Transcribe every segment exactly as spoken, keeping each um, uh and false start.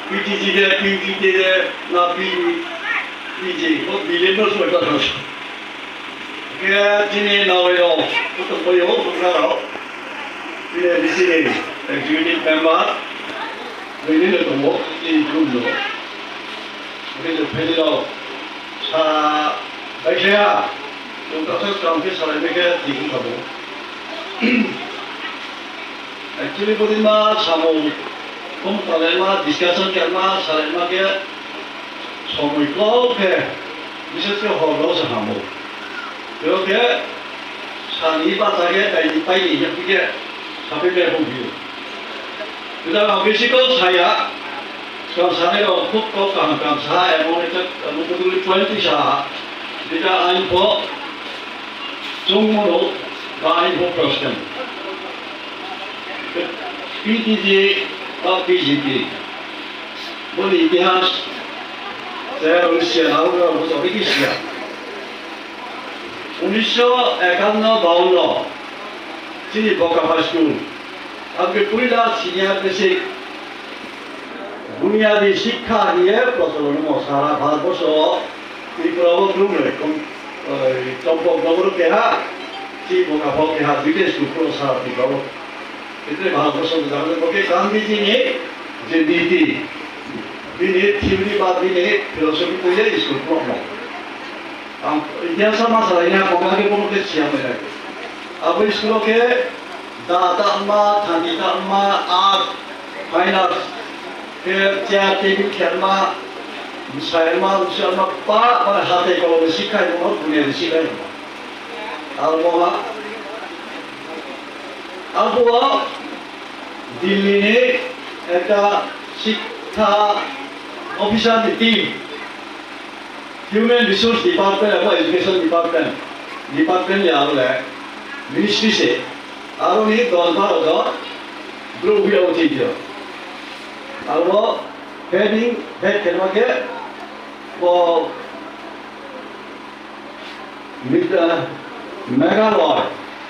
P T G de, P U G de, na P P G, o bilimno soi ta thang. Ke chini nawi rok, kutung bai o, bukra rok. Bini bisi ni executive member, bini le tongo, chini group no. Oke, je pheli rok, sa, bai khe ha, chung kaisa kam khe salai bai khe, tiki kabo. Actually, bodi ma samung, kom talai ma, discussion khe ma, salai ma khe, somoi kok khe, bises khe hor rok se hamo. Teo khe, sani bata khe, dai di pai di, yak khe, sapi khe bung hiyo. Kita ma bisi kok saya, kok saya rok, kok kok kaham kaham sa, emon ekta, emon kutuli twenty sa, kita ain po, chung mono, ba ain po president. P T G ba B J P, boni itihas saya Rusia lalu rok bujok iki sia. Unisho ekanno bawanno chini Bokapha school, abke puila senior basic bunyadi shikkha hiye procholon mo sara Bharat borsho Tripura o blumle kom, eh, Chompok nogoro keha, chini Bokapha keha, duita school pro sara Tripura o. Itni Bharat borsho jagale boke Gandhiji ni je niti, bini theory ba bini philosophy koye school pro mo. Ang itihas ma salai na koga ke kono ke siya mai. Abo school ke da ta ma, thani ta ma, art, fine arts, ke chair table khelma, musaima, musaima, pa, pa, hatai kolom sikhai mo, dunia sikhai mo. Abo ha, abo Delhi ni ekta sikkha officer ni team, Human Resource Department abo Education Department, department ya abo le ministry se, aro ni dol baro jon bru bi abo twi yo. Abo heading, head khe ma khe bo Mid-, ah, Meghalaya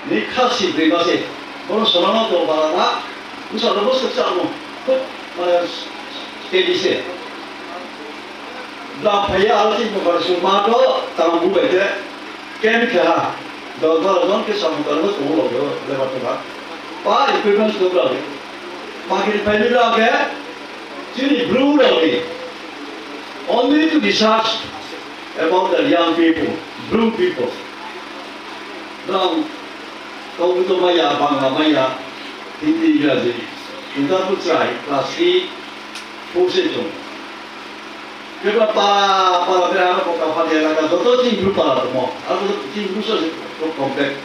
ni kha sibri ma se, bono sono no to bala na, usa no bosok sa mo, khub, mane, steady se. Da phaya alti mo bar su ma to, tang bu bete, ken kha, da da don ke samu tar mo to lo, le ba to ba. Pa equipments to bla, pa ke phai ni bla ke, chini bru lo ni, only to research about the young people, blue people. Dong, kau itu maya, Bangla maya, Hindi, Ingraji. Kita tu try, class three, four se chung. Kita para, para bera, ano kau kapal dia, kata, joto ching blue para tu mo. Aku tu ching blue so se, tu komplek.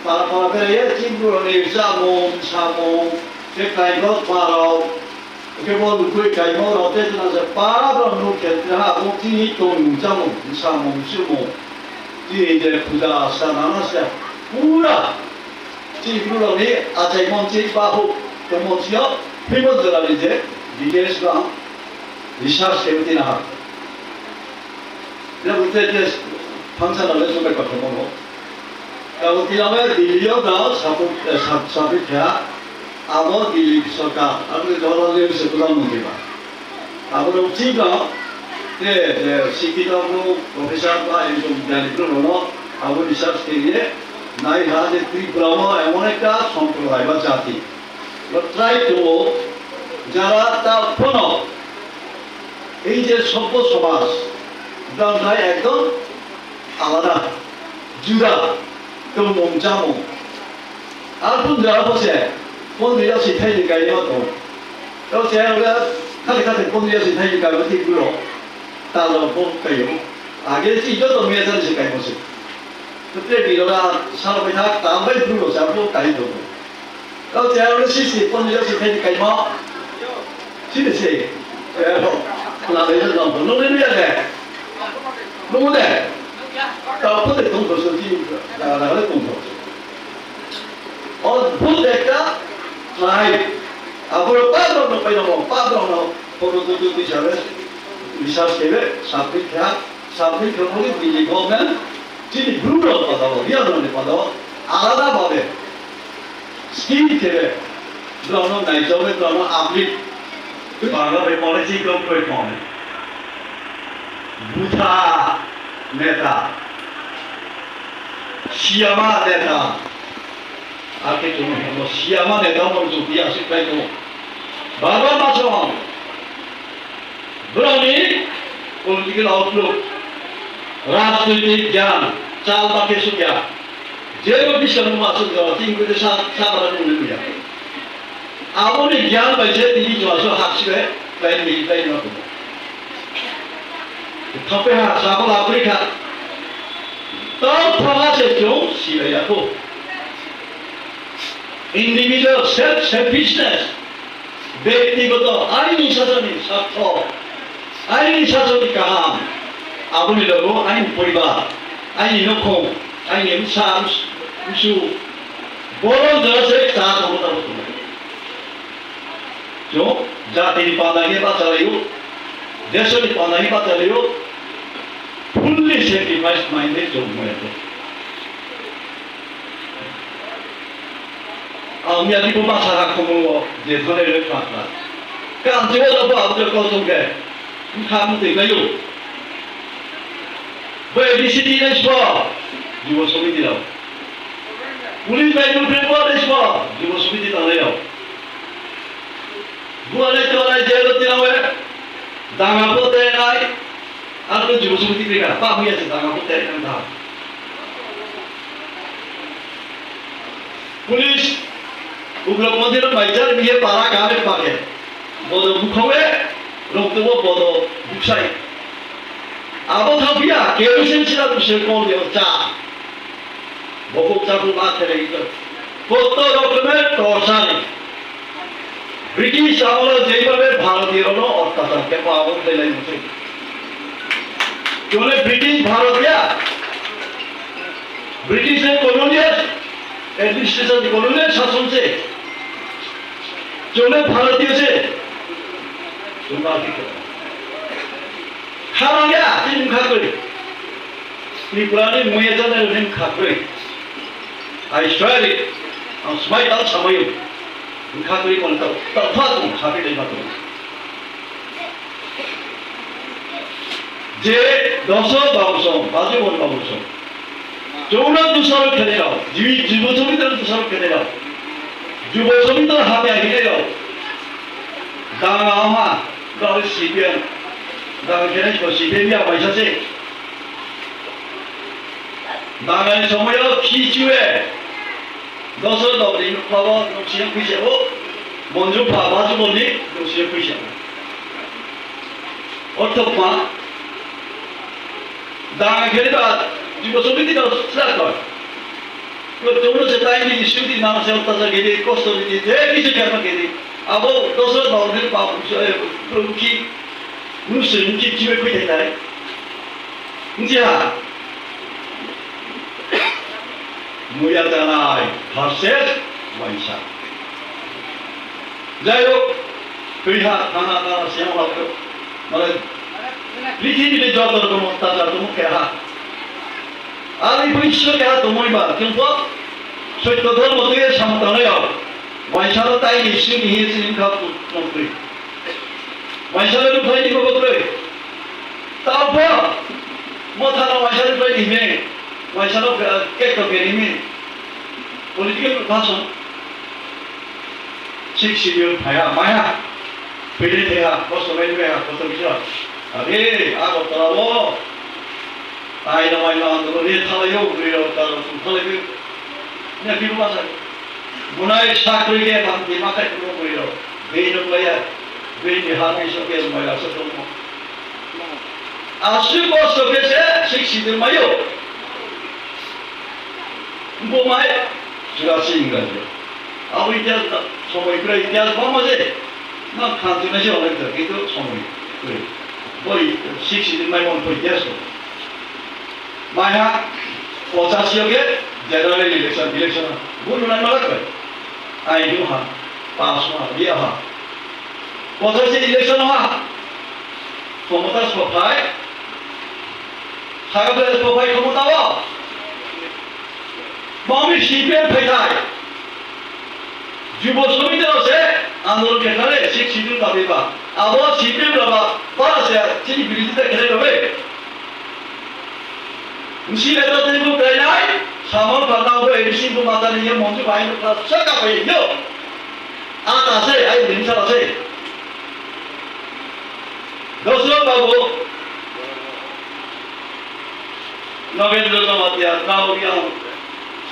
Para, para bera, ya ching blue ni, samung, samung, ke kai kau para. Kebo lukui kaimo rok tei tuna se para borok nuk khe tini ha bo chini tongmung chamung, samung sumung, chini je puja asa nana se pura chini borok ni achai mon chini bahu tongmung sio phimo jora ni je details ba research khe tini ha. Jabo te te function ale sobai kothoma no. Kabo tini ha Delhi o da sapu sapu kha. Abo Delhi sorkar, abo ni Jawaharlal Nehru se Pradhan Mantri ba. Abo rok chini no, te, te, sikito no, professor ba, ekjon gyani bro no, abo research khe ye, nai ha je Tripura o emon ekta somprodai ba jati. Bo try to, jara ta phono, ei je sobbo somaj, dan nai ekdom alada, juda, tongmung chamung. Ar pun jora bo se, pondri ya si thai ni kai no to. To se ya khali khali pondri ya si thai ni kai no ti bro. Ta lo bo kai yo. Age si jo to me jan si kai mo se. To te bi ro da sa bai tha ta bai bro sa bo kai to. Kau tiar ule sisi, pon yo si thai kai mo. Sini si. Eh, ho. Na le no no no le ya le. No mo le. Kau pon de tong ko so ti, na na le tong ko. O pon de ka, try. Abo pa no no pa no, pa no no. Pon no tu tu ti sa le. Research ke le, submit kha, submit kha mo ni government. Chini bru rok pa do, ya no ne pa do. Alada ba de. Scheme khe, borokno naichomwi, borokno uplift Bangla bai policy kok koi kong. Butha neta. Siyama neta. Ake chungo hemo siyama neta mo chuti asik kai ko. Baba masong. Borokni political outlook, rajnoitik gyan, chal bakhe sukya. Jebo biskango masuk jawa, tini kode sa, sa bara nungwi ya. Aboni gyan bai se tini jawaso haksibai, bai ni, bai no. Thape ha, sabo lapri kha. Tau thama se chong, sibai ya ko. Individual self selfishness, bektigoto aini sajani sartho, aini sajani kaham, aboni logo aini poribar, aini nokhong, aini bwsa, bwsu, borok jora se cha tongo tamo tongo. Chwng jatini panda hwnwi bachalaio, desoni panda hwnwi bachalaio, fully sacrifice minded chwng maya. Ang miyati bo masa ha khomo je thane re kha kha. Kam je wala bo abdo ko song ke. Kha mu te kayo. Bo A D C T nai swa. Jibo somiti rao. Police bai mo pre bo nai swa. Jibo somiti ta nai rao. Bo nai to nai je ro ti rao e. Danga bo te nai. Ano jibo somiti pre ka. Pa mu ya se danga bo te nai ta. Police ugrok mondir bai jar biye para kame pake. Bodo bukhawe roktobo bodo buksai. Abo thapia kerosene sila buse kol de cha. Bokok chabu ma there ito. Kotto rokomer torture. British amolo jeibabe Bharatiyorokno ottachar khe pabon belai mose. Jone British Bharatiya, British ni colonial administration, colonial shason se. Jone Bharatiyo se. Jone Bharatiyo. Kharang ya, tini mkha koi. Tripura ni muya jana ni mkha koi. I swear it. Ang smai tal samayo. Wngkha twi kono ta, ta, ta tong, sapi twi ma tong. Je doso babuso, bajo bon babuso. Chowno dusaro khede rao, jibi, jibo somiti dusaro khede rao. Jibo somiti hame agile rao. Dang ama, dang C P M. Dang khede ko C P M ya paisa se. Dangnani somoyo khichue, dosro dogri nukphabo nuksiyo khuisebo, monju pha bajuboni nuksiyo khuisebo. Ortho kma, danga kheli ba, jibo somiti no sila koi. Ko jono se tai ni issue di nama se otta sa gede, kosto di, te kichu kama gede. Abo dosro dogri pa, eh, ki, nuksiyo ki chiwe khuite tai. Njiha. Muya janai versus waisa. Jai hok, twiha, thana, thana, siyang hok, mane, prithibi ni joto rokom ottachar tongmo keha. Ani bo Ishwar keha tongmoi ba, kintu Sotto dhormo twiwi samung tangnai rok, waisa no tai ni sini hi sini kha tongtwi. Waisa le rukhlai ni bo kwrwi. Tao pho, motha no waisa rukhlai ni hime, waisa no ke, ke to ke ni mi. Political bhasan. Sixth Schedule phaiha, maiha. Pwini thaiha, kosto mai maiha, kosto bisa. Are, Agartala o. Tai no mai no andro, re thalai yo, re ro, ta ro, thalai yo. Ne, biru masa. Bunai sakri ke bangti makai kuno bui rok. Bui nuk laya. Bui ni ha ni soke mai rasa tongmo. Asli boss soke se sik sidir mayo. Bo mai Jurassic Ingraji. Abo itihas ta, somoi kura itihas bangma je. Na khanti na se olai ta, kintu somoi kura. Boi sik sidir mai mon boi itihas ko. Maiha pochasi o khe general election, election bulu nai malak bai. Ai du ha, pass ha, ye ha. Pochasi election ha. Khomota sophai. Saga bele sophai khomota o. Mami C P M phai thai. Jubo Samiti rok se andolon khe thare, sik sidu dabi ba. Abo C P M rok ba, ba se chini biridita khlai rok bai. Nisi le to tini bo khlai nai, samon phatna bo A D C bo mata ni ye monju bai no khlai sa ka pai yo. A ta se, ai rim sa se. Dosro babu. Nogendra Jamatia, Gauriang,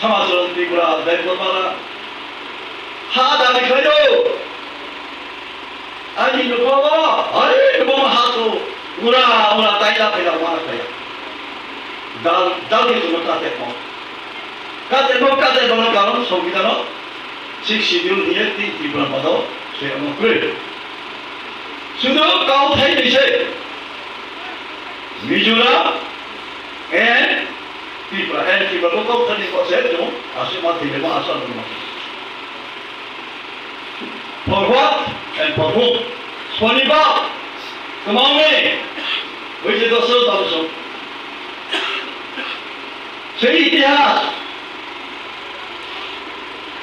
Samacharan Tripura, Debbarma, ha dani khlaio. Ani nukho, ani nukho ma ha tu, ura, ura, taila, taila, ura, taila. Dal, dal ke tuno kate mo. Kate mo, kate mo, karon, songkita no, six schedule niye, ti, Tripura mado, se mo kre. Sudo kau thai ni se. Mizoram and Tripura, and Tripura ko kok thani ko se jong, aswk ma thile ma aswk ma. For what and for whom? Soniba, kemang ni, wei je doso doso. Sei itihas,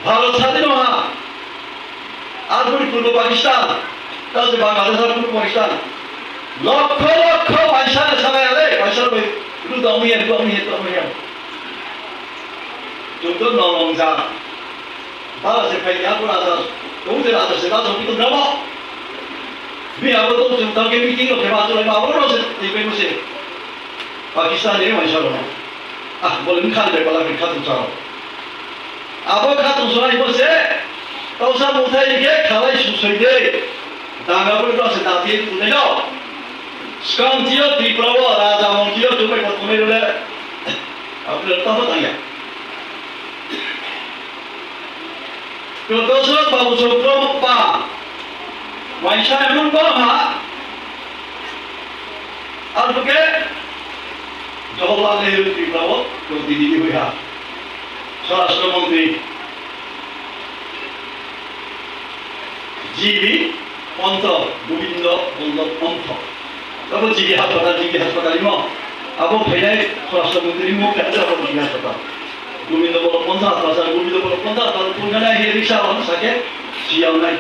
Bharat sadhino ha, Arpuri Purbo Pakistan, ta se Bangladesh ar Purbo Pakistan. Lokho lokho paisa na sabai ale, paisa bai lu dong ye, dong ye, dong ye. Joto nolong ja. Bara se phai ya pura ja. Tong je raja se da so kitu dabo. Bi abo to jung ta ke meeting lo ke ba to ba abo ro se, ti pe mo se. Pakistan ni mai sa ro. Ah, bole ni khan de pala ke kha tu sa. Abo kha tong sora ibo se, tausa muthai rikhe khalai susoi de. Danga bo ibo se dati kunai no. Skang tiyo Tripura o raja mon tiyo chumai kot kunai rule. Abo le tamo tanya. Kyo dosro babu so promo pa. Waisa emon pa ma. Advocate Jawaharlal Nehru Tripura o protinidhi hoiha. Swarashtra Mantri G B Pantha, Gobindo Ballabh Pantha. Tabo G B Haspatal, G B Haspatal imo. Abo phainai Swarashtra Mantri mo khe abo G B Haspatal. Gobindo Ballabh Pantha, Haspatal, Gobindo Ballabh Pantha, Haspatal, punjana he riksa wan sake, siyam nai.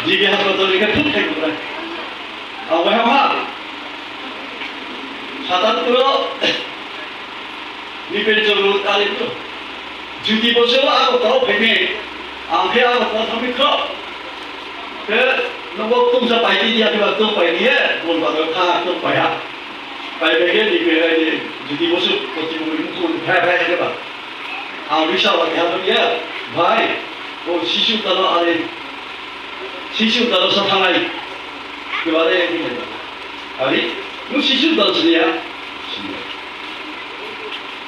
G B Haspatal ni khe thuk thai kurai. Ang wahai ma. Satanpuro Nipen Chogro tali tu. Jyoti Bosu Agartala phai ni. Ang khe Agartala thangmi kho. Khe nogo tungsa pai di ya khe ba tung pai ni ye. Bon ba kha tung pai ha. Pai bai khe Nipen ai ni Jyoti Bosu koti mo ni mukhu phai phai khe ba. Ang riksa wa khe ha ya. Bhai, o Shishu Udyan ani Shishu Udyan sa thangnai. Kebare yang kita. Ari, nu Shishu Udyan sini ya. Sini.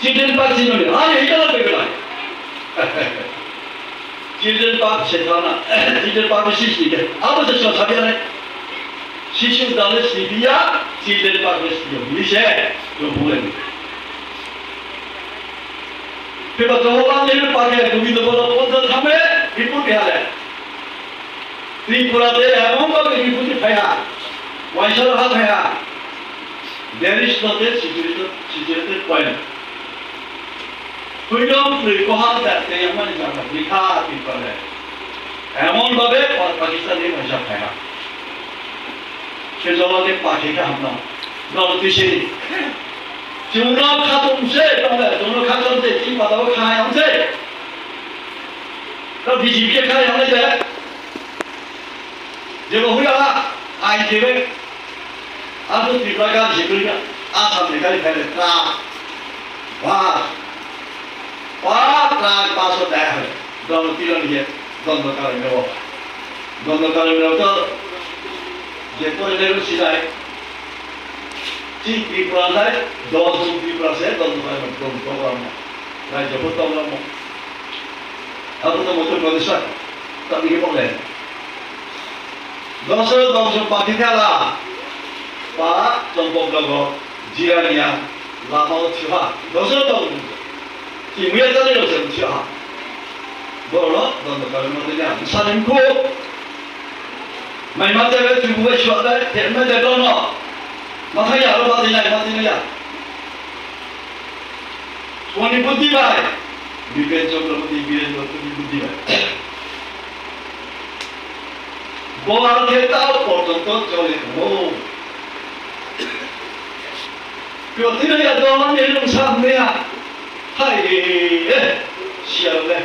Children Park sini ni. Ari, kita lah pegang. Children Park setlana. Children Park sini ke. Apa sesuatu sabi aneh. Shishu Udyan sini ya. Children Park sini. Ini saya. Dua bulan. Keba Jawaharlal Nehru Park ya. Gobindo Ballabh Pantha thame. Report ya. Tripura te emon bhabe refugee phaiha, waisa ha phaiha, there is not a security, security point. Freedom twi koha da te yamani jaga bikha Tripura le. Emon bhabe Pa-, Pakistan ni waisa phaiha. Se jawab de pakhe ka hamno. Dol tise. Chumno khatung se, tong le, chumno khatung se, chim padao khayang se. Tao B J P khe kha yang le je. Jebo huya ha, ai jebe. Ang to Tripura gari se kuri ka. Assam ni gari phai le truck, bus, pa truck, bus o dai hai. Dol tiro ni je, dol do karo ni wo. Dol do karo ni wo to, je pore le ru si dai. Chi Tripura dai, dol su Tripura se, dol do karo ni wo, dol do karo ni wo. Rajya bo dol do karo ni wo. Abo to Madhya Pradesh a, ta bini bole. Dosro dosro pakhe khala, pa chompok logo, jirania, lama o thiha. Dosro dosro. Ki muya tali dosro thiha. Boro no, dondo karo no tanya. Salim ko. Mai mate be tu buwe shwa da, te mate dono. Mata ya ro mate ya, mate ya. Koni buddhi bai? Bipen Chakraborty, Biren Chakraborty buddhi bai. Bo ang khe ta porjonto choli tongo. Protino ya dolan ni rung sam niya. Hai re, siya le.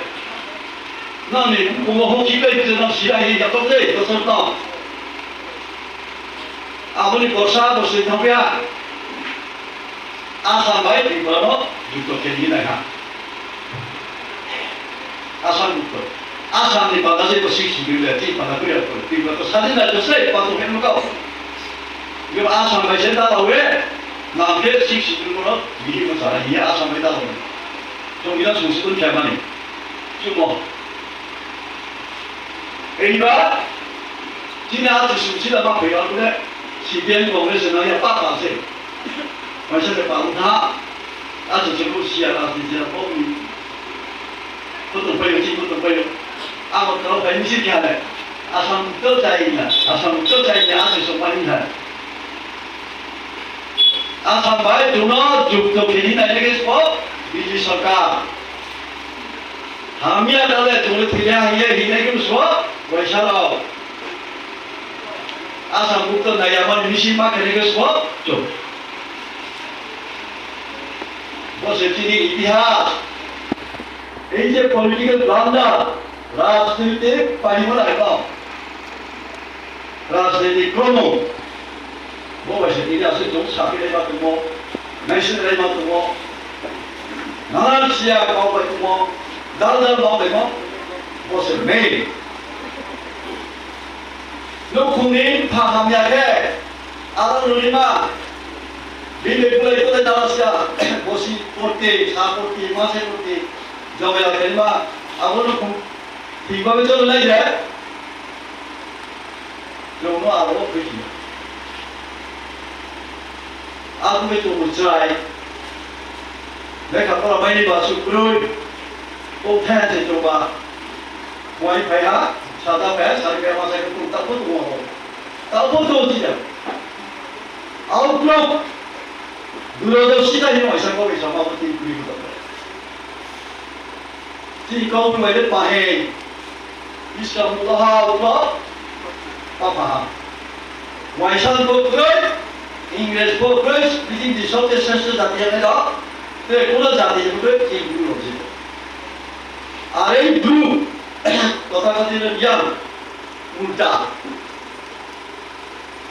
Nang ni bumo ho ki bai je nang siya hi ya to le, to so to. Aboni borsa borsi thangya. Assam bai Tripura no jukto khe ni nai ha. Assam jukto. Assam ni panda se ko six schedule le, ti panda kuya ko, Tripura to sadi na to se pa to hen ka. Yo Assam bai se ta la we, na ke six schedule no, ni mo sa ni Assam bai ta la we. To ina sung sung kya mani. Chumo. Eiba, chini a chisum chila ma phaiba kule, C P M Congress na ya pa pa se. Maisa de pa utha, a chisum ko siya la si siya ko mi. Ko to payo, chi ko to payo. A ko to payo si kya le. Assam to chai na, Assam to chai na, a chisum pa ni na. Assam bai chwngno jukto khini nainai khe sbo B J P sarkar. Hamya dale chwngno thwiya hiya hinai khe sbo waisa rok. Assam bukto naiyamani misi ma khenai khe sbo chwng. Bo se chini itihas. Ei je political blunder, rajnitik panibo naikho. Rajniti kromo. Bo bai se tini aswk chwng sakhe lai ma tongmo, naising lai ma tongmo. Nanan siya kok bai tongmo, dal dal ma bai mo. Bo se main. Nukhungni pha hamya khe, aro nini ma. Bini bulai bulai dala siya, bosi porti, sa porti, ma se porti, jogya khe ma. Abo nukhung. Thik babe cholo nai je. Chwngno aro o khuichi. Aboni chwngno chwrai. Lekha pora maini ba su kwrwi. O thaya se chwngba. Moi phai ha, sada phai ha, sari phai ha, ma sai kwrwi ta phu tu mo. Ta phu tu chi ja. Au kwrwi. Duro do sida hi moi sa ko bi sama ko tin kwrwi ko. Tini kok bai le pahe. Islam laha ulo papaha. Waisan bo kwrwi, Ingres bo kwrwi, pithimni sobse sreshto jati hwnwi rok, tei kuno jati hwnwi tei guru rok jebo. Are guru, Tothagatino yang, murda.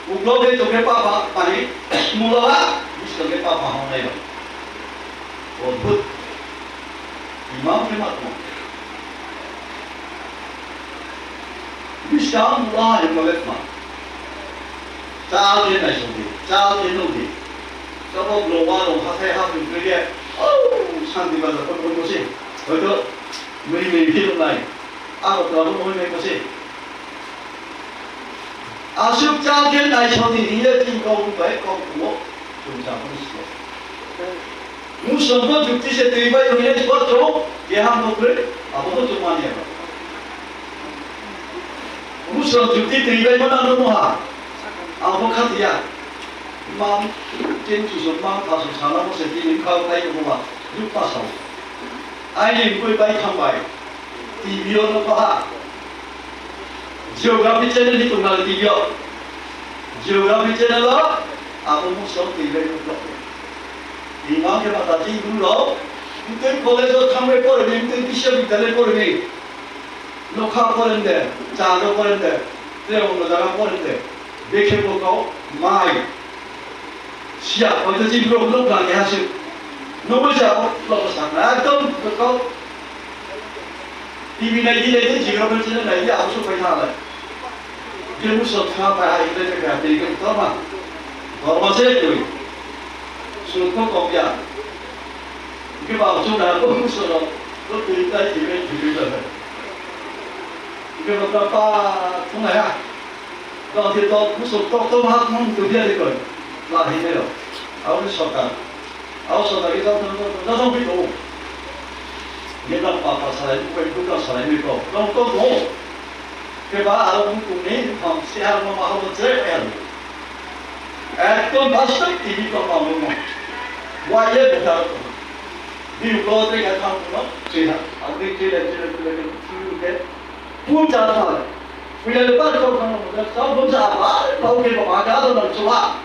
Uklok de tokhe papa pani, mula ba, biskang de papa hongnai ba. Odbhut. Imam khe ma tong. Biskang mula hai mole ma. Chal khe nai song di, chal khe nuk di. Sabo global rong hathai ha pun khe, oh, santi bazar ko pun ko se. Hoito, mui mui khe nai. Abo to abo mui mui ko se. Aswk chal khe naisoni hinle chini kok bai kok kumo chwng chapani sio. Musong bo jukti se twi bai hinle sio chwng keham bo kwrwi abo bo chwng manya ba. Musong jukti twi bai mano no moha abo kha tiya. Mam chen chu so mam pha so sana mo se tini kha bai ko ba juk pa sao. Aini bui bai thang bai. T V o no paha. Geography channel ni tong nang T V o. Geography channel o abo musong twi bai muklok. Imang khe mata twi guru rok. Mtwi college o thangbai poreni, mtwi biswabidyalay poreni. Nokha porende, chado porende, tei ono jaga porende. Bekhe bo kau mai. Siya, hoito chini borok nuk nang keha se. Nungwi sa, o, lo, o, sakna, ekdom, kau. T V nai di, nai di, jigra bai chini nai di, abo sok pai thalai. Khe muso tha pai, hai, nai, nai, nai, nai, nai, toma. Dorma se, tui. Sut ko kok ya. Khe ba, o, chuna, o, muso, o, tui, tai, tui, tui, tui, tui. Khe ba, pa, pa, thung ya. Tong khe tok, muso tok tok ma thang tu dia de koi. La hi de lo. Au ni sota. Au sota ki tong tong tong tong tong pi o. Ye na pa pa salai, koi duka salai ni ko. Tong tong o. Ke ba aro mu tu ni thang si har ma ma ho che ya. Ekdom bastok T V ko ma mo. Wa ye buta ko. Bi ko te ka thang no. Che ha. Au ni che le che le che le che le. Pu cha tha. Puila le bar kok kang mo da, sa bom sa ba, pau ke ba ga do nang chua.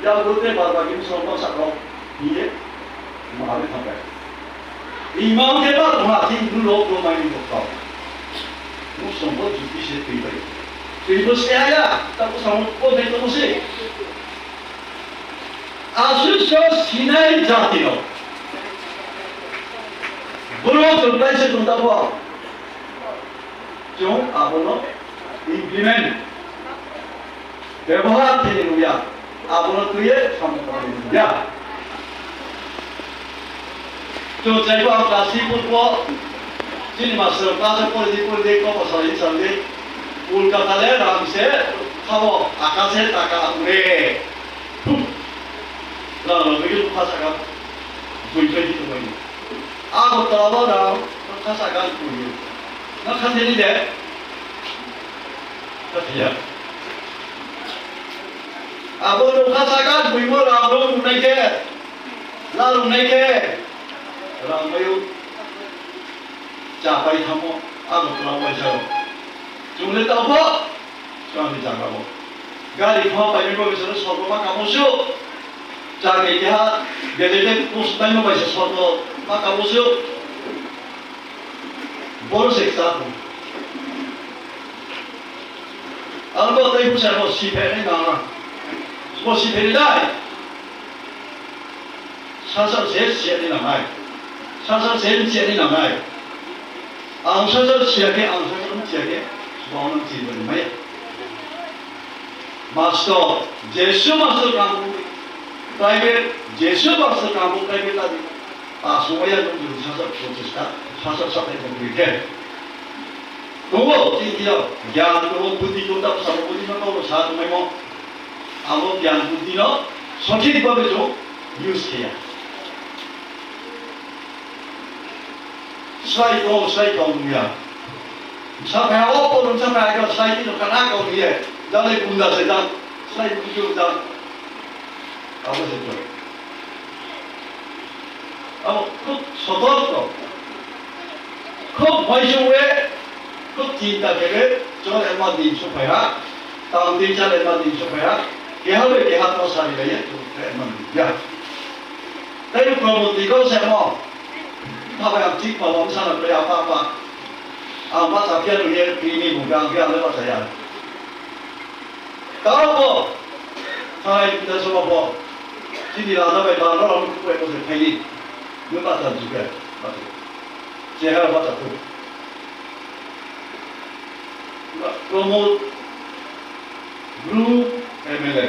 Ya bu te ba ba kim song bom sa ko. Ye. Ma le thang kai. Imam ke ba ma ti du lo ko mai ni ko. Mo song bo ju pi se pi bai. Pi bo se ya, ta ko song ko de ko se. Aswk so Sinai jati rok. Boro chwng kaisa chwng tabuk. Chwng abono implement, bebohar khe rwya, abono twiwi samung tangwi rwya. Chwng chaibo ang class three purbo chini master class o poridi poridi kok bwsai hinwi sadi, Kolkata le rang se khabo, akase taka ure. Rang rok bigil bukha saka bui bui di tongmani. Agartala o rang bukha saka bui. Na kha theni de? Kha thia. Abo nokha saka bui mo rang rok nunai khe, la rok nai khe, rang mayo. Chapai thamo, abo twla waisa rok. Chwng le tamo, chwng ni jaga o. Gari khoma paimani bagwi chwng sorgo ma kamo sio. Chakri keha, gede gede post paima bai se sorgo ma kamo sio. Boro se kisa. Abo tai busa mo si phe ni na. Mo si phe ni dai. Sasa se siya ni nangnai. Sasa se siya ni nangnai. Ang sasa siya ke, ang sasa siya ke. Subang nang si bani maya. Master, Jesu master kamu private, Jesu master kamu private tadi. Ah, sumaya nung dulu sasa protesta, sasa sasa yang berikir. Tunggu, tinggi lo, gyan tunggu, buddhi tunggu, tak sama buddhi mana lo, satu memang. Abo gyan buddhi no sothik bhabe chwng use kheya. Swrai tong, swrai tong wngya. Bwsa phai o, porong bwsa phai o, swrai tino kana kong ye. Jale gunda se jang, swrai buddhi o jang. Abo se chwng. Abo khub sotorko, khub hoichung we, khub chinta khe we, chwng emma din suphaiha, tang tin chal emma din suphaiha, keha bai keha to sari bai ye, chwng emma din ya. Tei Promoti ko semo, thabai ang thik ma wam sana bai apa apa, ang bacha phiya nung ye, tini bung ang phiya le bacha ya. Tamo, thanai Bidhan Sabha bo, chini rana bai bana rok ni kubai ko se khaini, nung bata juka, bata. Chehara bata tu. Pramod, Bru M L A.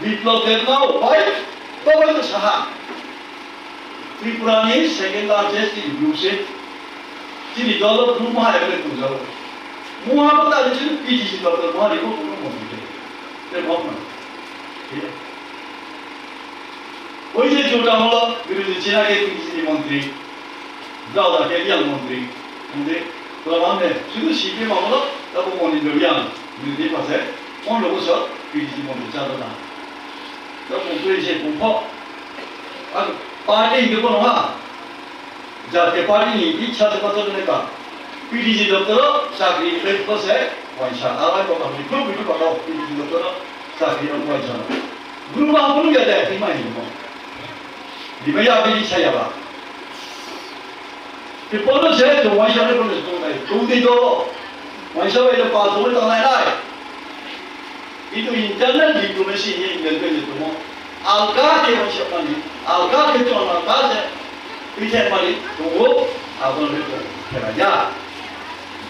Biplab Debbarma, bai, bai, bai, saha. Tripura ni second largest in Bru se. Chini dolo Bru maha M L A tongjago. Muha bo tari chini P T C doctor maha ni bo Bru mo bide. Te mo na. Oi je jota holo, biroji china ke P T C ni montri. Brao da ke yang montri. Montri. Bwla mane, sudu C P M holo, da bo moni do yang. Biroji pase, mon lo so, P T C montri cha da. Da bo tui se bo pho. Ang party hingke bono ha. Jatiya party ni ichha se kotor ne ka. P T C doptoro chakri ni bai ko se waisa. Alai ko kami group itu bakal P T C doptoro chakri ni waisa. Group ba bunu ya dai, ima ini mo. Di ba ya P T C ya ba. Ke bono se to waisa ne bono se to dai. To di do. Waisa bai le pa to ta nai nai. Itu internal diplomacy ni level ni tongo. Alka khe waisa mani, alka khe chwng alka se twi thai mani tongo, abo le tongo. Khela ya.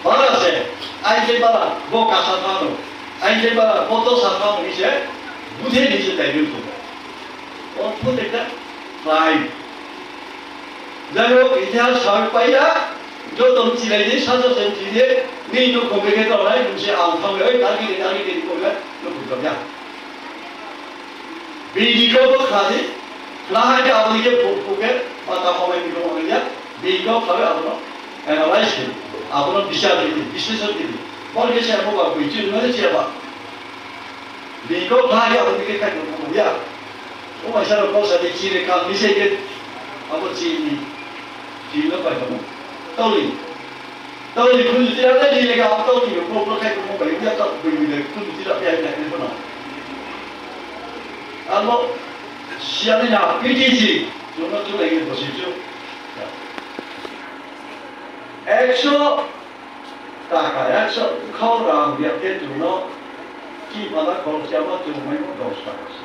Bara se, ai je bara, bo kasa thano, ai je bara, bo to sa thano ni se, buthe ni se dai tongo. O buthe ka, crime. Jai hok, itihas sawi paiya, joto chilai di, sajo sen chide, ni no khombe ke to nai, nungse ang thang oi, tagi de, tagi de, ko le, no khum ya. Bini ko bo khadi, khla hai ke aboni ke phuk phuk ke, mata homai ni ko ya, bini ko khabe abono analyze ke, abono bichar ke, bisleshon ke, bol ke se abo ba, bichar no se ba. Bini ko kha ya, aboni ke khai ko ya. O waisa rok kok sa de chini kang ni se ke, abo chini, chini no pai tamo. Toli. Tawni khunju tira le ni lega tawni ko ko khai ko bai ya ta bai bai khunju tira ya ya ni bono. Amo siani na P T C jono chulai ni bosi chu. Ekso taka, ekso khao ram ya ke jono ki pada khao siama chu mai mo dos taka.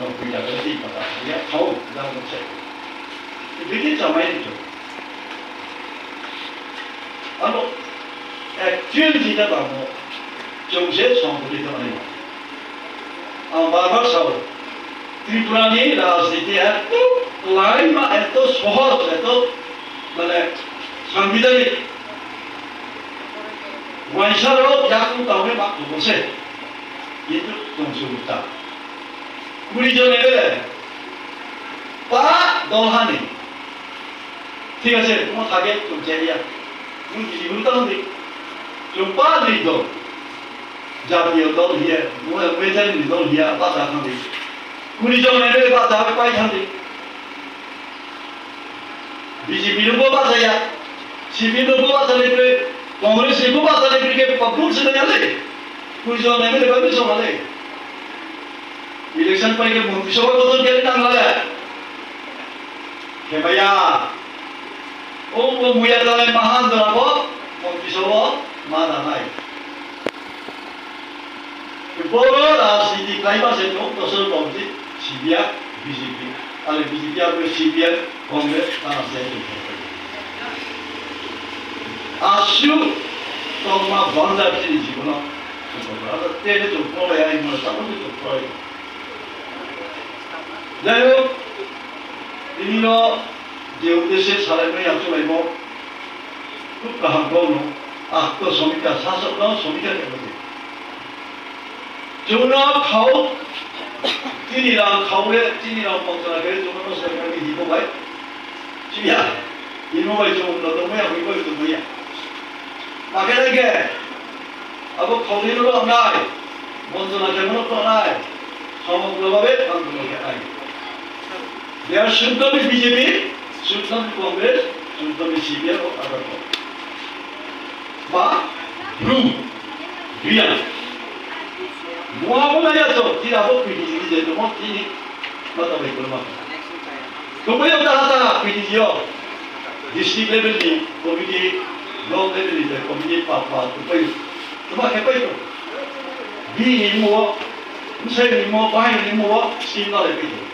No pila ke ti pata ya khao da mo se. Bigi chamai ni chu. Ano actual jita bamo chung se song puli to ani. Ang bar bar sao. Tripura ni rajniti eto laima eto sohoj eto mane sanbidhanik. Waisaro yakung tawne mak tu se. Kintu chung se uta. Kuri jon M L A, pa dol hani. Thik ase, kono thage chung chaya. Chung kisi guru tang di. Chung pa di dol. Jatiyo dol hiya, mo-, mejari ni dol hiya, pa ta thang di. Kuri jon M L A pa ta pai thang di. B J P no bo bachaya, C P M no bo bachaya kre, Congress ni bo bachaya kre ke pa bul se ya le. Kuri jon M L A ba so le. Election pai ke Montri Sabha bodol khe nang la. Khebaya. O, o muya dalai mahan dora bo Montri Sabha ma da nai. Boro rajniti khlaiba se no dosor bom si sibia B J P. Ale B J P abo C P M, Congress, tana se. Asyu tongma banda chini jibono. Abo tene to pore ai mo ta to pore. Jai hok, tini no je uddeshe salai mai achulai mo. Khub kaham kok no. Ah, to somika, sasok no somika khe bwtwi. Chwngno khao, chini rang khao le, chini rang pokchana khe, chwngno no sorkar ni himo bai. Chiya, himo bai chwng no tongmaya, himo bai tongmaya. Makhe nai khe, abo khao ni no nai, bontona khe no nai, somogra babe, ang no khe nai. There should not be B J P, should not be Congress, should not be C P M or other party. Ba, blue, real. Mua bo na ya to, tira bo P D C je to mo tini, mata bai kurma. To bai ta ta P D C yo. District level ni committee, block level ni committee pa pa to bai. To ma ke bai to. Bi ni mo, msai ni mo, bai ni mo, scheme na le bai to.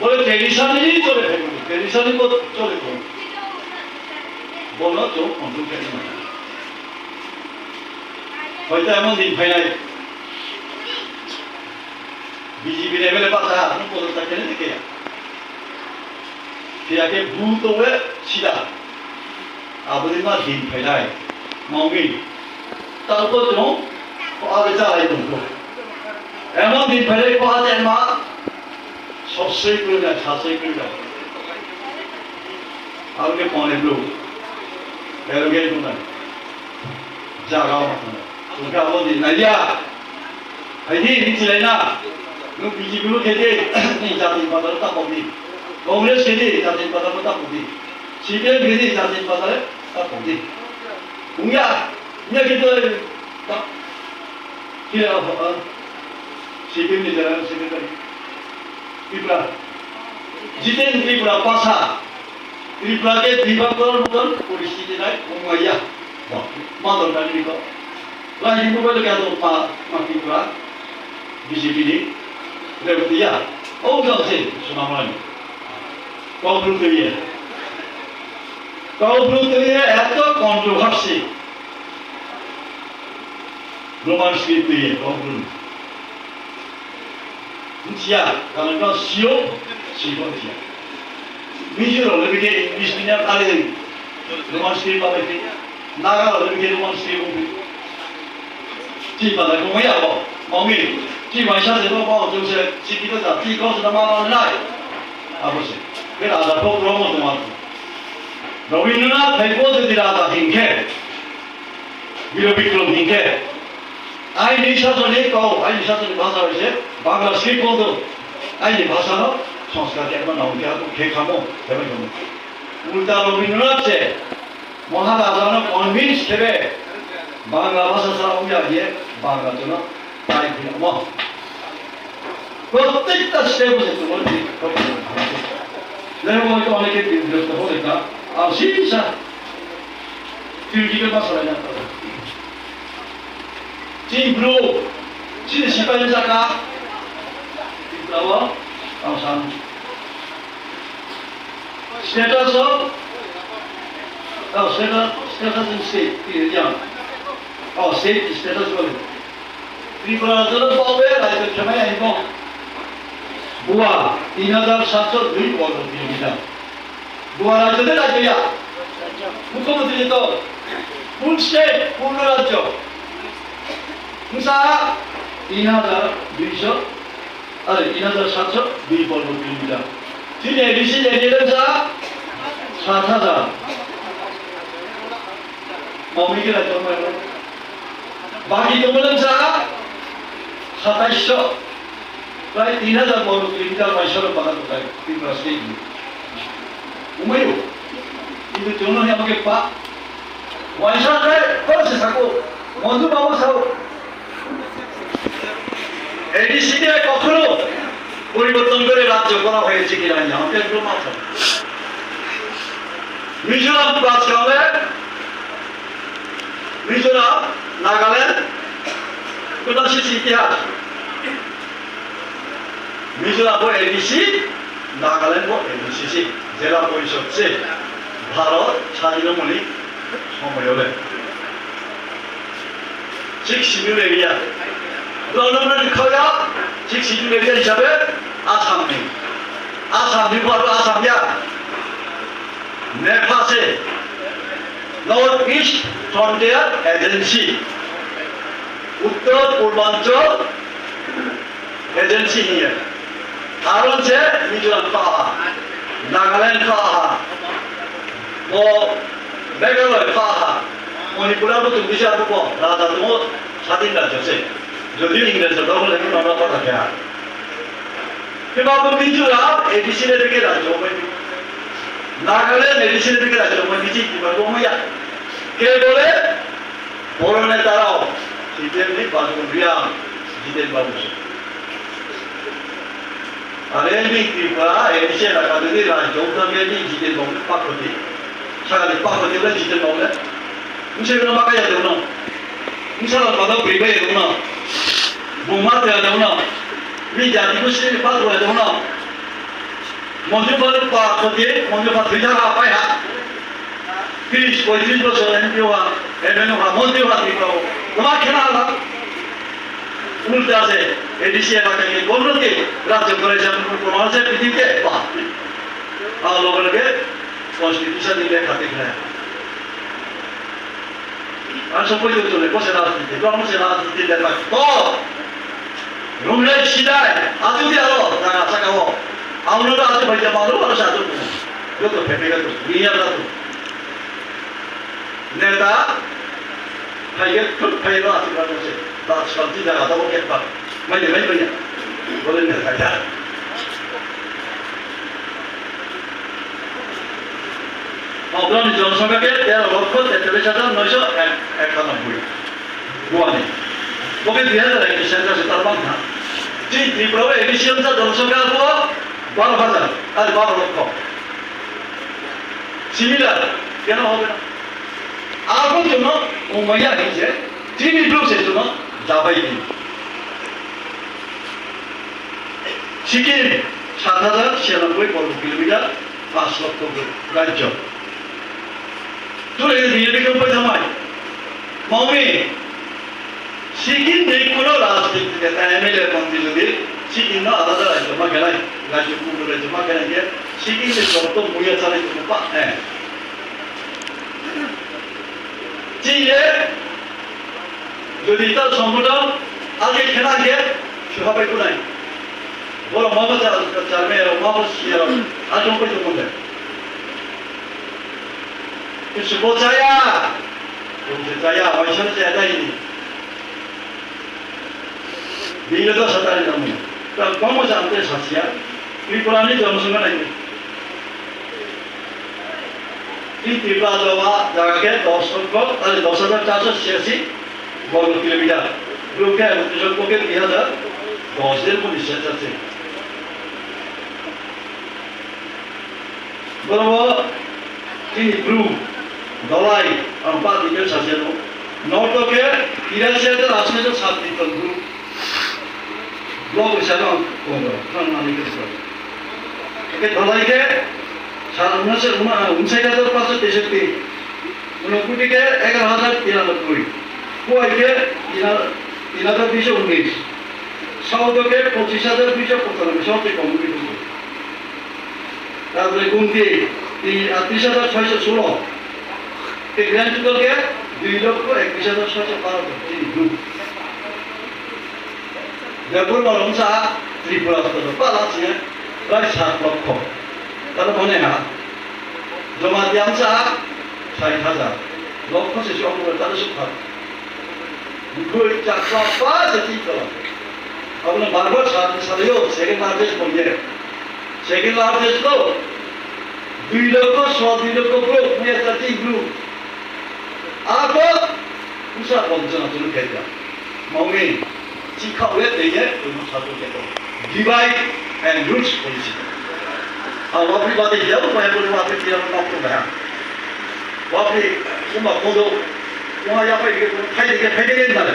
Bole traditionally chole thai, traditionally bo chole thai. Bono chwng control khe nai. Hoito emon din phainai. B J P level e bata, ano podol ta kene dikhe ya. Phiya khe bu to we sida. Aboni ma din phainai. Mongwi. Talbo chwng, ko ale cha ai tong ko. Emon din phainai ko ale ma. Sosei kwrwngna, sasei kwrwngna. Aboni pone bro. Arrogant wngna. Jaga wngna. Wngkha abo di naiya. Hai di, ni chilai na. Nwng B J P bo khe di, ni jati ni bazar ta pok di. Congress khe di, jati ni bazar ta pok di. C P M khe di, jati ni bazar ta pok di. Wngya. Nya khe to, ta, khe, ah, ah, C P M ni General Secretary. Tripura. Jiten Tripura pasa. Tripura ke Dibankar moton poristiti nai, umaya. Ba, ma dor kani ko. Lai ni mobile ke to ma, ma Tripura. B J P ni. Rebtiya. O jang se, sunamani. Kau bru tuye. Kau bru tuye, eto controversy. Roman script tuye, kau bru. Nchiya, kalau kau sio, sio nchiya. Mizo rok lebih ke English ni nyam kali. Roman script apa itu? Naga rok lebih ke Roman script apa? Chi pada kau ya bo, mami. Chi mai sa se bo bo, tu se, chi kita sa, chi kau sudah mau nai. Apa sih? Kita ada kau promo tu matu. Rabindranath Tagore jodi raja hinkhe, Biro Bikrom hinkhe, aini sajoni kau, aini sajoni bhasha hoise Bangla script bondo, aini bhasha no sanskar khe ma naung khe khe khamo, khe ma khamo. Ulta Rabindranath se, Maharajano convince khe be Bangla bhasha sa ongya hiye Bangla jono tai phiyamo. Prottekta step o se tongo ni. Jai hok, onek, onek ke birosto hole ka, ang sisa theoretical bhasha lai na. Chini bro, chini sipai wngkha ka, Tripura o, ang san. Status of, oh, status, status in state, yeah. Oh, state status bole. Tripura rajyo no bawe rajyo khemai aimo. Bua, tin hajar satso dui borgo kilometer. Goa rajyo de rajyo ya. Mukhyamantri ni to. Full state, purno rajyo. Wngsa tin hajar duiso, are, tin hajar satso dui borgo kilometer. Chini A D C area wngsa sat hajar. Maumui khe rajyo mai. Baki tongmani wngsa sataisho. Prai tin hajar borgo kilometer bai sorok bagan kotai Tripura state ni. Umayo. Kintu jono ni amake pa. Waisa kai, koro se sako. Monju babu sao. A D C ni kokhono poriborton kore rajyo kora hoyese kina ya, amake ekdom matha. Mizoram plus kale, Mizoram, Nagaland, kono sisi itihas. Mizoram bo A D C, Nagaland bo A D C se, jela porishod se, Bharat sadhino mani somoyo le. Sixth Schedule area. Dono mani khaya, Sixth Schedule area hisabe Assam ni. Assam ni bo Assam ya. NEFA se, North East Frontier Agency, Uttor Purbanchal Agency hiye. Aro se Mizoram kha ha, Nagaland kha ha, bo Meghalaya kha ha, Manipur abo tong bisa abo bo raja tongo, sadin rajyo se. Jodio Ingres rok dogol hai mano kotha khe ha. Khe ba bo Mizoram A D C le beke rajyo bai. Nagaland A D C le beke rajyo bai, bisi kiba bo ya. Khe bole Boro neta rok, C P M ni Bajul Reang, Jiten Babu se. Are ni Tripura, A D C elaka ni rajyo utang ni Jiten Babu ni pakhoti. Sakali pakhoti le Jiten Babu le. Mse no makaya de no. Mse no pada pribai de no. Buma de no. Mi jati ko se pakhoti de no. Monju ba pakhoti, monju ba thija ha pai ha. Tris poitris bosor M P o ha, M L A o ha, montri o ha, Tripura o. Toma khena hala. Ulta se, A D C elaka ke, kono ke, rajyo kore se, proman se, piti ke, ba. A loge loge, constitution ni lekha te khna. Ang sokoi to chole, ko se rajniti, ko se rajniti lekha. To! Rumlai sidai, atu di alo, daga saka o. Ang no atu bai jama lo, alo satu. Joto pepe ka tu, dunia ka tu. Neta, phaiye, thut phaiye ba, aswk rang se. Ba, swkang ti jaga tabok ekbar. Manya, manya, manya. Bole neta ya. Obroni jonosongkha khe tero lokho tetalish hajar noisho ekanobboi. Buani. Boke dui hajar ekis hajar se tar bang na. Chini Tripura o A D C wngsa jonosongkha bo baro hajar, ar baro lokho. Similar, keno hobe na? Abo jono wngmaya hinse, chini bwrwi se jono jabai di. Sikkim, sat hajar siyanaboi borgo kilometer, paanch lokho rajyo. Tule ni bini bikhe pai thamai. Maumi, Sikkim ni kuno rajniti neta M L A montri jodi Sikkim no alada rajyo ma khenai, rajyo kubur rajyo ma khenai khe Sikkim ni joto muya chanai tongma pa, eh. Chile jodi ta songgothon age khena khe suha pai kunai. Boro mama cha, cha me ro mama siya ro. Ajong pai tongma le. Kisu bo chaya. Bo chaya, bai sa chaya dai ni. Bini dos hajar ni nangmani. Tang komo jante sasia, Tripura ni jonosongkha naidi. Chini Tripura jaga, jaga khe dos lokho, tari dos hajar charso chhiyasi borgo kilometer. Bru khe, bru khe dui hajar dos din puni se chasi. Borok chini bru, dolai, ang pa detail sajano. North o khe tirasi hajar ashi hajar sat ton bru. Block hisabe ang kono, thang nani khe sibak. Oke, dolai khe, sa, unase, una, unsai hajar paso teishotti. Unokuti khe egaroh hajar tinanoboi. Kuai khe tina-, tinanoboi unis. South o khe pochis hajar duiso pochanoboi, sobcheye kom wngwi tongo. Tarpore Gumti, tini, ah, tris hajar soiso sulo. Tei grand total khe dui lokho ekbis hajar soiso baro jon, chini group. Debbarma wngsa Tripura sotro pala chini prai sat lokho. Taro mone ha. Jamatia wngsa sait hajar. Lokho se se ongkho taro sukha. Bwkhwi chakla pa se twi kala. Abono barbar sa-, salaio, second largest bom ye. Second largest lo. Dui lokho, so dui lokho bro, puya ta twi bro. Abo, usa bom jana tunu khaita. Mongni, chikha we tei ye, tunu sa tu khaita. Divide and rules policy. Abo bri bate ya, ko ya ko wa pe ya ko ko ha. Wapri, sumba kodo, kuma ya pai ke, pai ke, pai ke nale.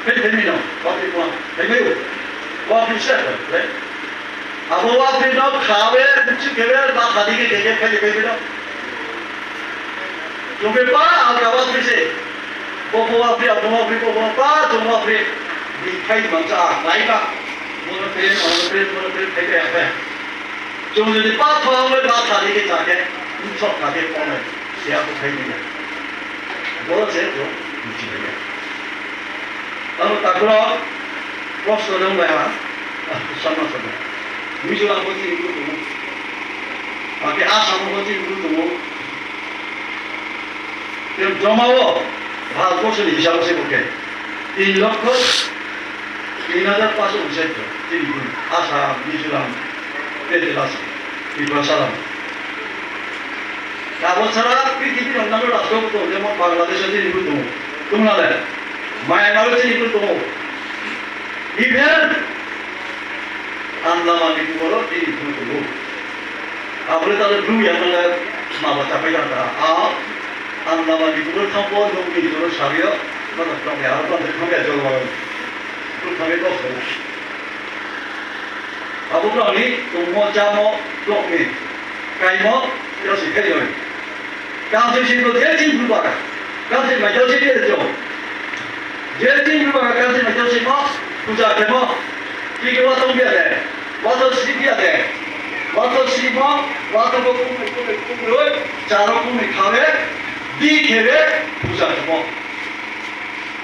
Pai ke no, wapri kuma, pai ke. Wapri se, right? Abo wapri no khawe, buchi kebe, ba khadi ke ke, pai ke, pai ke no. Tumi pa, alka wapri se. Bo bo wapri, abo wapri, bo bo pa, tumi wapri. Di pai mancha, lai ba. Mono pe, mono pe, mono pe, pai ke, pai. Chwng jodi pa thang le ba thani ke chake, sok thani phone, siya ko khai ni ya. Boro je to, buji ya. Tamo takro, kosto nang ba ha, sama sama. Mizoram ko ti ko to. Ake Assam ko ti ko to. Tei joma o Bharatborsoni hisabo se bo khe tin lokho tin hajar paanch sho unsait jon chini bru Assam, Mizoram, tei Tripura, Tripura salam. Abo sara prithibi ni onno rashtra bo tongo, jemon Bangladesh o chini bru tongo, Tungnaland, Myanmar o chini bru tongo. Even Andaman Nicobar o tini bru tongo. Abole tale bru ya mane ma ba chapai jang ta. A Andaman Nicobar thambo nokni joro sario, mane tong ya, aro tong ya jolo. Bru thambe dos tongo. Abo bru ni tongmo chamo tongni kaimo yo si khai joi. Council sing ko je chini bru baka. Council ma jao si je jo. Je chini bru baka council ma jao si mo puja khemo. Tiki wa tong bia de. Wa to si bia de. Wa to si mo. Wa to ko kum kum kum roi. Charo kum khawe. Di khewe puja khemo.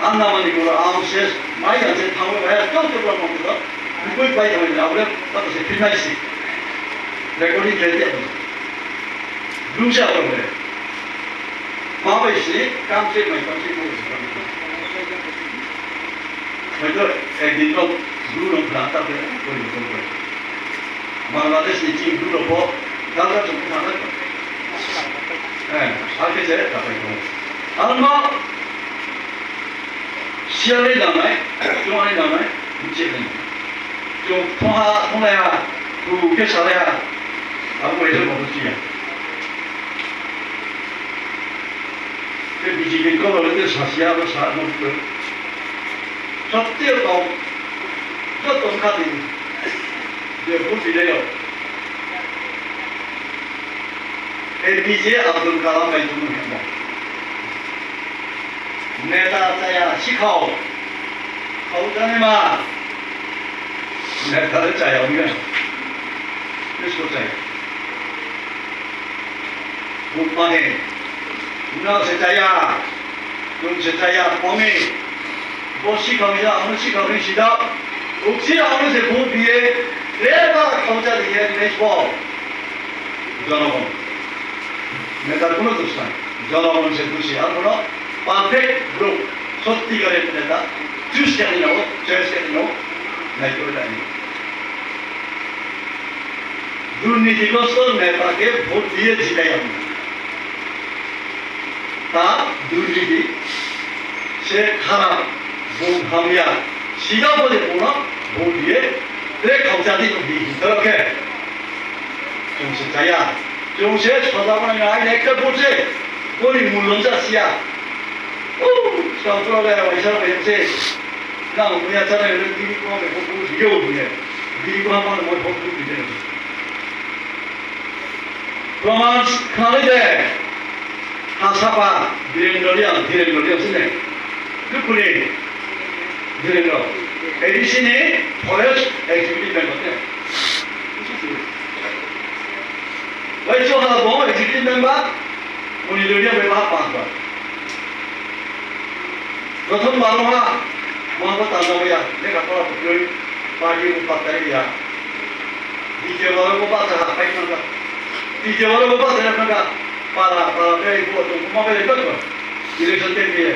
Andaman Nicobar ang ses mai ang se thango bai to to bla mong to. Bukui bai thango ni abule ta se phinai si. Recording khe dia. Dungsa abule. Ma bai si kam se mai kam se mo. Mai to ek din to bru no khna ta pe koi ko koi. Bangladesh ni chini bru rok bo dalga chum thang nai. Eh, hakhe je ta pai ko. Ang no Siyalni nangnai, chwngni nangnai, bwchwlni. Chwng thongha, thonglaiha, khu khe salaiha, abo bai rw bo chiya. Tei B J P ni kokno le tei sasiya abo sa no khe. Sabse kom, joto wngkha tini. Je vote rilai rok. A P J Abdul Kalam bai tongmani hwnba. Neta chaya sikhao. Khao chani ma. Neta le chaya wngya. Bisko chaya. Bukmani. Nang se chaya. Nwng se chaya, komi. Bo sikhao ya, ano sikhao ni sida. Uksi ano se bu biye, le ba khaucha diye, nes bo. Jonogon. Neta kuno dus nai. Jonogon se busi, ano no perfect bro. Sotti kare neta. Choose kare no, choice kare no. Nai ko dai. Durnitigrosto neta ke vote diye jitai amo. Ta durniti se kharap, bung hamya, sida bole bono bung diye, tre khauchadi no di, okay? Chwng se chaya, chwng se soda bana ngai ekta bung se, boni mulon ja siya. Oh, sa pro ga waisa waisa se, na muya chana bini ko me ko bung diyo bung ye, bini ko ma mo ko bung diye. Proman khani de. Hasapa Birendra Reang, Birendra Reang sini. Dukuni Birendra. A D C ni forest executive member te. Bai cho hala bo executive member. Muni Reang bai ba pa ba. Prothom baro ha, mo ba ta na ya, ne ka pora putri, party ko patta ya. Ditiyo baro ko patta ha, pai na ka. Ditiyo baro ko patta na ka. Para, para, bai ko to, mo bai ko. Election te bi.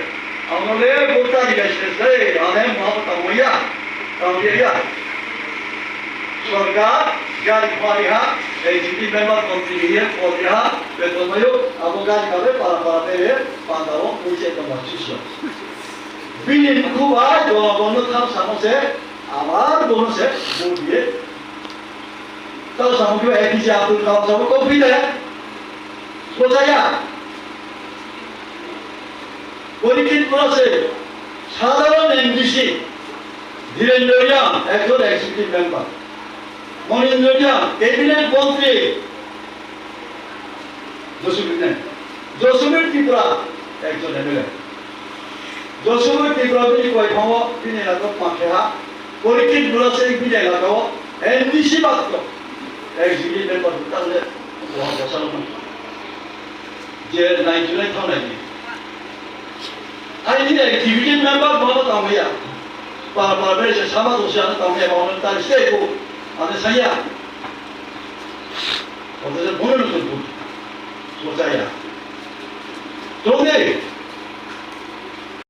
Amole vota di ka se, ane mo ba ta mo ya. Ta mo ya. Sorkar, gari pari ha, executive member, kontri hiya, kontri ha, beton mayo, abo gari kabe para, para, bai, panda o, puise ka ma sisyo. Bini mukhuba jonogonno thang samo se, abar bono se vote diye. Tao samo kiba A P J Abdul Kalam sabo kok bide. Sochaya. Porikit Bora se sadharon M D C. Dhirendra Reang, ekjon executive member. Monindra Reang, cabinet montri. Josubir nai. Josubir Tripura, ekjon M L A. Josubir Tripura bini koiphangwo bini elakao makhe ha. Porikit Bora se bini elakao M D C matro. Executive member hwnkhe tabole boha bwsarokno je nai chunai thangnai di. Aini executive member boha tangmaya. Par par bere se sama dosi ano tangmaya, bono tari se ko. Ano saya. Oto je bono no tongbu. Sochaya. Tongdi.